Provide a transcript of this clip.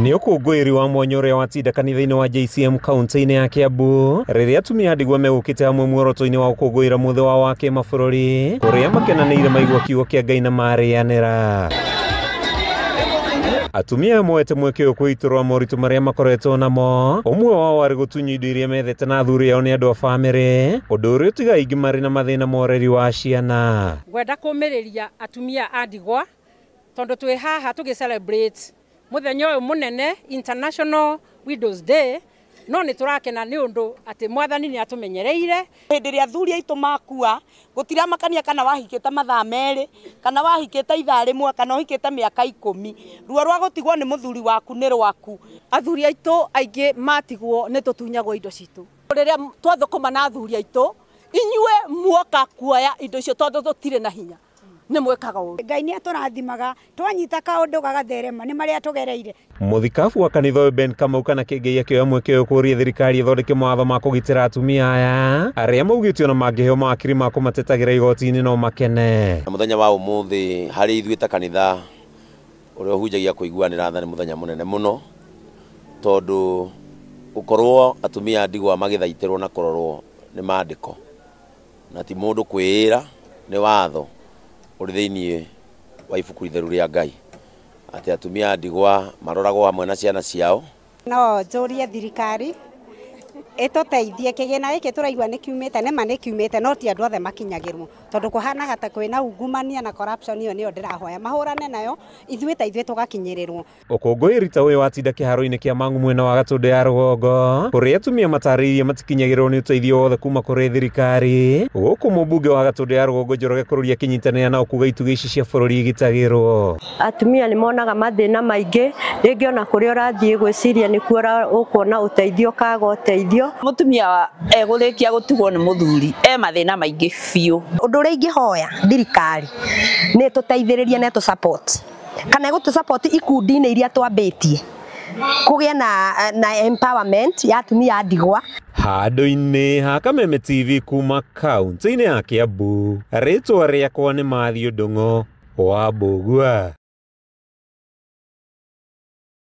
Nĩ ũkũngũĩri wa mwanya ũrĩa watinda kanitha-inĩ wa JCM kaunti-inĩ ya Kiambu rĩrĩa atumia a ndigwa megũkĩte hamwe muoroto-inĩ wa gũkũngũĩra mũthĩ wao wa kĩmabũrũri kũrĩa makenanĩire maigua kiugo kĩa Ngai na marĩanĩra. Atumia aya moete mweke ũyũ kwĩitũrũra moritũ marĩa makoretwo namo, ũmwe wao arĩ gũtunywo indo iria methete na athuri ao nĩ andũ a bamĩrĩ, ũndũ ũrĩa ũtigaga aingĩ marĩ na mathĩna ma ũreri wa ciana. Ngwenda kũmĩrĩria atumia a ndigwa tondũ twĩ haha tũgĩ celebrate mũthenya ũyũ mũnene International Widows Day, no nĩ tũrakena nĩ ũndũ atĩ mwathani nĩ atũmenyereire. Hĩndĩ ĩrĩa athuri aitũ makua gũtiramakania kana wahikĩte mathaa 2 kana wahikĩte ithaa 1 kana ũhikĩte mĩaka 10, ruo rwa gũtigwo nĩ mũthuri waku nĩ rwaku. Athuri aitũ aingĩ matigwo nĩ tũtunyagwo indo citũ. Rĩrĩa twathũkũma na athuri aitũ, inyuĩ muoka kuoya indo icio tondũ tũtirĩ na hinya, nĩ mwĩkaga ũru. Ngai nĩ atũrathimaga, twanyita kaũndũ gagatherema, nĩ marĩa tũgereire. Mũthikabu wa kanitha ũyũ Ben Kamau kana Kĩngei akĩoya mweke ũyũ kũũria thirikari ĩthondeke mawatho ma kũgitĩra atumia aya arĩa maugĩtio na mangĩheo mawakiri ma kũmatetagĩra igoti-inĩ no makene. Mũthenya wa ũmũthĩ harĩ ithuĩ ta kanitha ũrĩa ũhunjagia kũiguanĩra tha nĩ mũthenya mũnene mũno, tondũ gũkorwo atumia a ndigwa magĩthaitĩrwo na kũrorwo nĩ maandĩko na ti mũndũ kwĩĩra, nĩ watho ũrĩ thĩinĩ wa ibuku itheru rĩa Ngai atĩ atumia a ndigwa maroragwo hamwe na ciana ciao. No njũrie thirikari ĩtũteithie, kĩgĩna gĩkĩ tũraigua nĩ kiumĩte, nĩma nĩ kiumĩte, no ti andũ othe makinyagĩrwo tondũ kũhanaga ta kwĩna ungumania na corruption. Ĩyo nĩyo ndĩrahoya mahũrane nayo, ithuĩ ta ithuĩ tũgakinyĩrĩrwo. Ũkũngũĩri ta ũyũ watinda kĩharo-inĩ kĩa Mang'u mwena wa Gatũndũ ya rũgongo kũrĩa atumia matarĩirie matikinyagĩrwo nĩ ũteithio wothe kuma kũrĩ thirikari, gũkũ mũmbunge wa Gatũndũ ya rũgongo Njoroge Kũrũria akĩnyitanĩra nao kuga itugĩ ici cia bũrũri igitagĩrwo. Atumia nĩ monaga mathĩna maingĩ, rĩngĩ ona kũrĩa ũrathiĩ gwĩciria nĩkuo ũkuona ũteithio kaga ũteithio. Mũtumia egũrĩkia gũtigwo nĩ mũthuri e mathĩna maingĩ biũ. Ũndũ ũrĩa ingĩhoya thirikari nĩ ĩtũteithĩrĩrie na ĩtũ support, kana ĩgũtũ support ikundi-inĩ iria twambĩtie kũgĩa na empowerment ya atumia a ndigwa. Handũ-inĩ ha Kameme TV kuma kaunti-inĩ ya Kiambu, rĩtwa rĩakwa nĩ Matthew Ndung'u wa Mbũgua.